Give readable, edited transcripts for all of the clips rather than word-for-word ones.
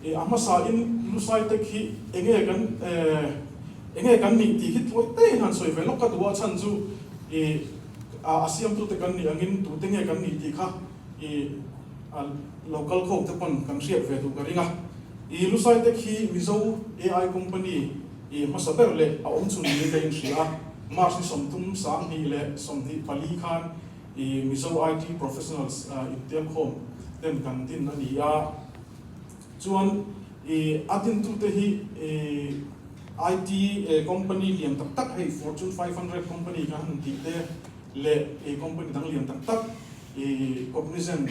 A hmasa in Lusai te khi enge kan enge kan nih tih hi tluai te in han sawi ve lawk ka duh a chhan chu a siamtute kan nih angin tute nge kan nih tih kha lo kal khawm te pawn kan hriat ve duh ka ring a. Lusai te khi Mizo AI company hmasa ber leh a awm chhun niin ka inhria a, March ni 32 24 khan Mizo IT professionals intelkhawm ten kan din a ni a. Chuan a dintute hi IT company lian tak tak hei Fortune 500 company kha han tih te leh company dang lian tak tak Cognizant,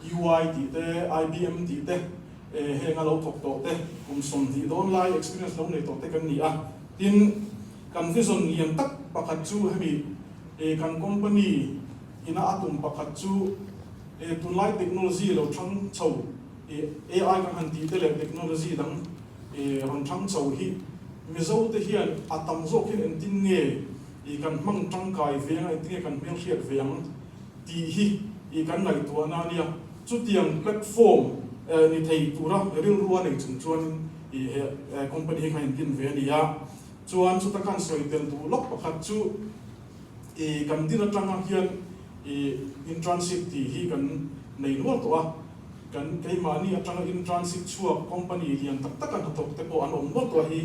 EY tih te, IBM tih te heng a lo thawk tawh te kum 20 dawn lai experience lo nei tawh te kan ni a. Tin, kan vision lian tak pakhat chu hemi kan company ina a tum pakhat chu tunlai technology lo thang chho AI kan han tih te leh technology dang rawn thang chho hi Mizo te hian a tam zawk hian engtin nge kan hmang tangkai ve ang a, engtin nge kan hmelhriat ve ang tih hi kan ngaihtuahna a nia. Chutiang platform ni thei tura rilru a nei chung chuanin he company hi kan intin ve a ni a. Chuan chuta khan sawi tel duh lawk pakhat chu kan din atanga hian internship tih hi kan nei nual tawh a. Kan keimahni atanga internship chhuak company lian tak taka hnathawk te pawh an awm nual tawh a hi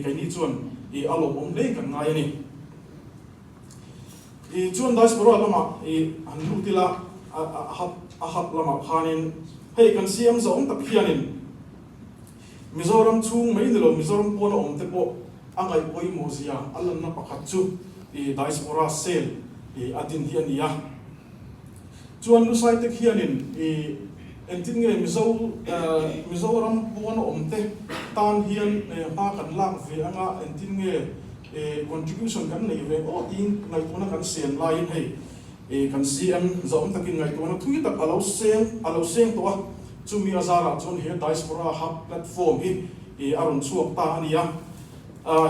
keini chuan a lawmawm hle kan ngai a ni. Chuan diaspora lamah han lut ila a hap lamah khanin hei kan siam zawng tak hianin Mizoram chhung mai ni lo Mizoram pawna awm te pawh a ngaih pawimawh zia a lanna pakhat chu diaspora cell a din hi a ni a. Chuan Lusai te khianin i engtin nge Mizo Mizoram pawn a awm te tan hian hma kan lak ve anga engtin nge contribution kan neih ve aw tiin ngaihtuahna kan siam laiin hei kan CM zahawm takin ngaihtuahna thui tak a lo seng a lo seng tawh a, chumi a zarah chuan he Diaspora Hub platform hi a rawn chhuak ta a ni a.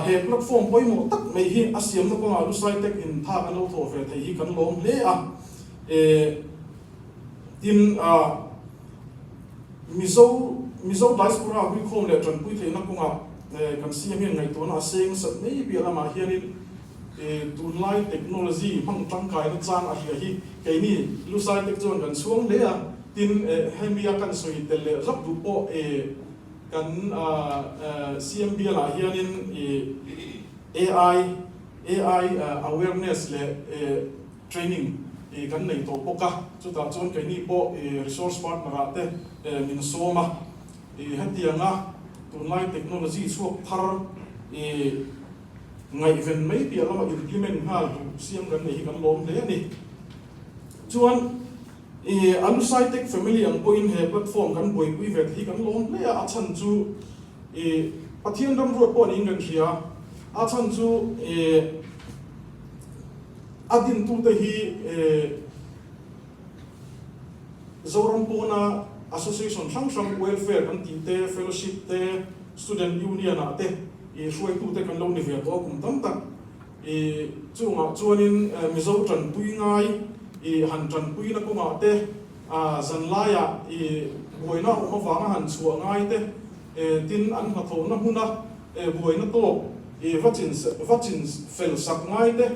He platform pawimawh tak mai hi a siamna kawngah Lusai Tech in tha kan lo thawh ve thei hi kan lawm hle a. Tin, Mizo Mizo diaspora huikhawm leh tanpui theihna kawngah kan CM hian ngaihtuahna a seng sat mai piah lamah hianin tunlai technology hmang tangkaina chang a hria hi keini Lusai Tech chuan kan chhuang hle a. Tin, hemi a kan sawi tel leh zauh duh pawh Kan CM bialah hianin AI AI awareness leh training kan nei tawh bawk a, chutah chuan keini pawh resource partner ah te min sawm a. Hetianga tunlai technology chhuak thar ngaihven mai piah lama implement nghal duh siam kan nei hi kan lawm hle a ni. Chuan. I Alusai Tech family ang pawhin he platform kan buaipui ve te hi kan lawm hle a, a chhan chu i Pathian ram ruat pawh niin kan hria. A chhan chu i a dintute hi i Zoram pawna association hrang hrang welfare kan tih te, fellowship te, student union ah te i hruaitute kan lo ni ve tawh a kum tam tak. I chungah chuanin Mizo tanpui ngai i han tanpuina kawngah te, zanlaiah i buaina awm avanga han chhuah ngai te, tin an hnathawhna hmuna buaina tawk i va chin va chin fel sak ngai te.